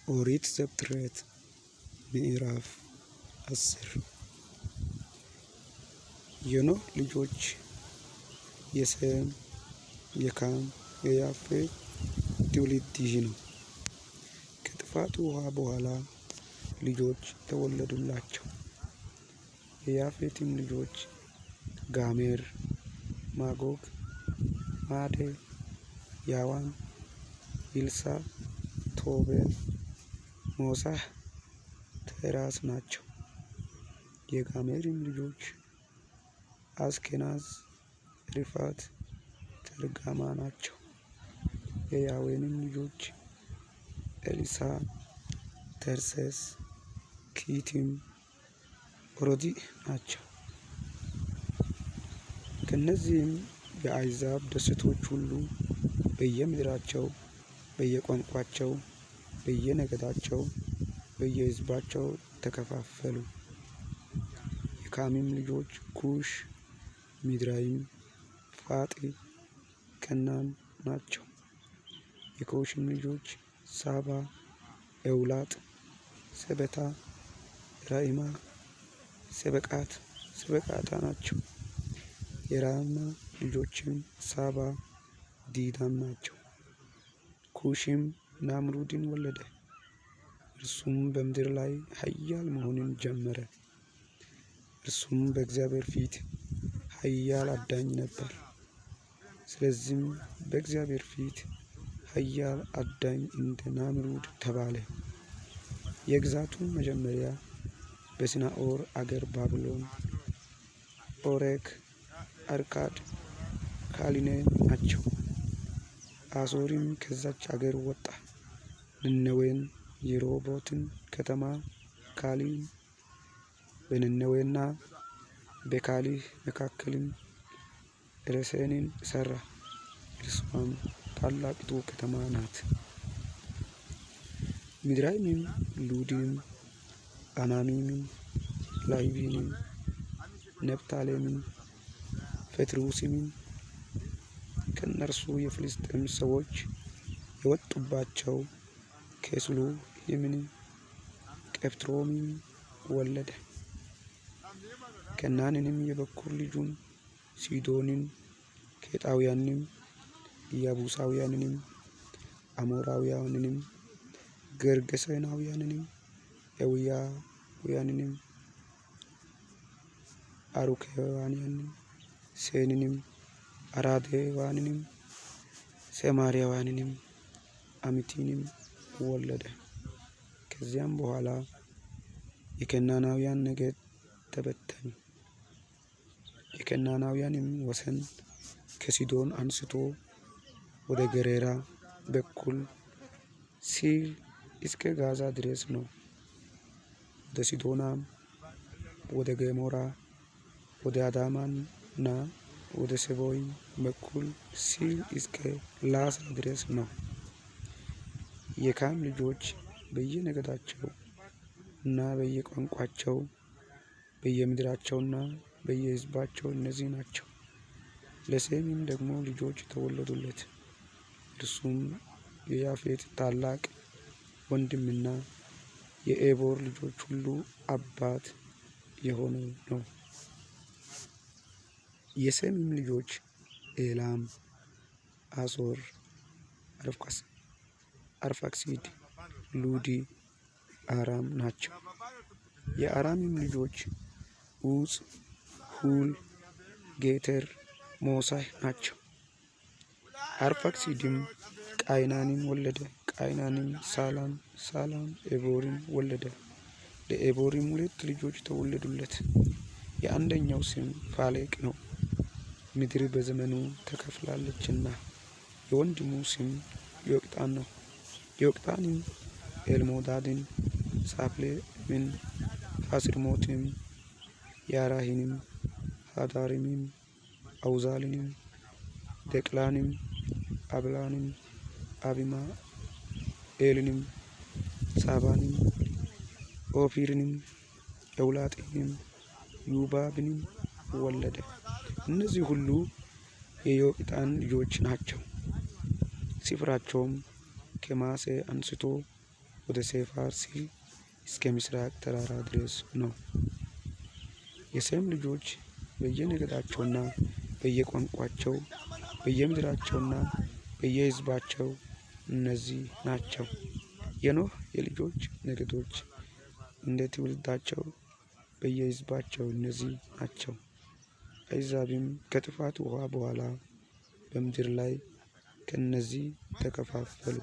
ኦሪት ዘፍጥረት ምዕራፍ 10። የኖኅ ልጆች የሴም፣ የካም፣ የያፌት ትውልድ ይህ ነው። ከጥፋት ውኃ በኋላ ልጆች ተወለዱላቸው። የያፌትም ልጆች ጋሜር፣ ማጎግ፣ ማዴ፣ ያዋን፣ ኤልሳ፣ ቶቤል፣ ሞሳሕ፣ ቴራስ ናቸው። የጋሜርም ልጆች አስኬናዝ፣ ሪፋት፣ ተርጋማ ናቸው። የያዌንም ልጆች ኤሊሳ፣ ተርሴስ፣ ኪቲም፣ ሮዲዕ ናቸው። ከእነዚህም የአሕዛብ ደሴቶች ሁሉ በየምድራቸው፣ በየቋንቋቸው፣ በየነገዳቸው፣ በየሕዝባቸው ተከፋፈሉ። የካምም ልጆች ኩሽ፣ ሚድራይም፣ ፋጢ፣ ከናን ናቸው። የኩሽም ልጆች ሳባ፣ ኤውላጥ፣ ሰበታ፣ ራኢማ፣ ሰበቃት፣ ሰበቃታ ናቸው። የራማ ልጆችም ሳባ፣ ዲዳን ናቸው። ኩሽም ናምሩድን ወለደ። እርሱም በምድር ላይ ኃያል መሆንን ጀመረ። እርሱም በእግዚአብሔር ፊት ኃያል አዳኝ ነበር። ስለዚህም በእግዚአብሔር ፊት ኃያል አዳኝ እንደ ናምሩድ ተባለ። የግዛቱም መጀመሪያ በሰናዖር አገር ባቢሎን፣ ኦሬክ፣ አርካድ፣ ካሊኔ ናቸው። አሦርም ከዛች አገር ወጣ። ነነዌን፣ የሮቦትን ከተማ ካሊን፣ በነነዌና በካሊህ መካከልም ረሴንን ሠራ። እርሷም ታላቂቱ ከተማ ናት። ምድራይምም፣ ሉዲም፣ አናሚምን፣ ላሂቢንም፣ ነፍታሌምን፣ ፈትሩሲምን ከእነርሱ የፍልስጥኤም ሰዎች የወጡባቸው ኬስሉሂምን፣ ቀፍትሮምን ወለደ። ከናንንም የበኩር ልጁን ሲዶንን፣ ኬጣውያንንም፣ ኢያቡሳውያንንም፣ አሞራውያንንም፣ ጌርጌሴናውያንንም፣ ኤዊያውያንንም፣ አሩካውያንንም፣ ሴኒንም፣ አራዴዋንንም፣ ሰማርያውያንንም፣ አሚቲንም ወለደ። ከዚያም በኋላ የከናናውያን ነገድ ተበተኑ። የከናናውያንም ወሰን ከሲዶን አንስቶ ወደ ገሬራ በኩል ሲል እስከ ጋዛ ድረስ ነው። ወደ ሲዶናም፣ ወደ ገሞራ፣ ወደ አዳማና ወደ ሴቦይም በኩል ሲል እስከ ላሳ ድረስ ነው። የካም ልጆች በየነገዳቸው እና በየቋንቋቸው፣ በየምድራቸውና በየሕዝባቸው እነዚህ ናቸው። ለሴምም ደግሞ ልጆች ተወለዱለት። እርሱም የያፌት ታላቅ ወንድምና የኤቦር ልጆች ሁሉ አባት የሆነ ነው። የሴምም ልጆች ኤላም፣ አሦር፣ አርፋክሲድ፣ ሉዲ፣ አራም ናቸው። የአራምም ልጆች ዑፅ፣ ሁል፣ ጌተር፣ ሞሳህ ናቸው። አርፋክሲድም ቃይናንን ወለደ። ቃይናንም ሳላን፣ ሳላም ኤቦርን ወለደ። ለኤቦርም ሁለት ልጆች ተወለዱለት። የአንደኛው ስም ፋሌቅ ነው፣ ምድር በዘመኑ ተከፍላለችና። የወንድሙ ስም ዮቅጣን ነው። ዮቅጣንም ኤልሞዳድን፣ ሳፍሌምን፣ ሐስርሞትም፣ ያራሂንም፣ ሃዳሪምም፣ አውዛልንም፣ ደቅላንም፣ አብላንም፣ አቢማኤልንም፣ ሳባንም፣ ኦፊርንም፣ ኤውላጢንም፣ ዩባብንም ወለደ። እነዚህ ሁሉ የዮቅጣን ልጆች ናቸው። ስፍራቸውም ከማሴ አንስቶ ወደ ሴፋር ሲል እስከ ምሥራቅ ተራራ ድረስ ነው። የሴም ልጆች በየነገዳቸውና በየቋንቋቸው፣ በየምድራቸውና በየሕዝባቸው እነዚህ ናቸው። የኖኅ የልጆች ነገዶች እንደ ትውልዳቸው በየሕዝባቸው እነዚህ ናቸው። አሕዛብም ከጥፋት ውኃ በኋላ በምድር ላይ ከእነዚህ ተከፋፈሉ።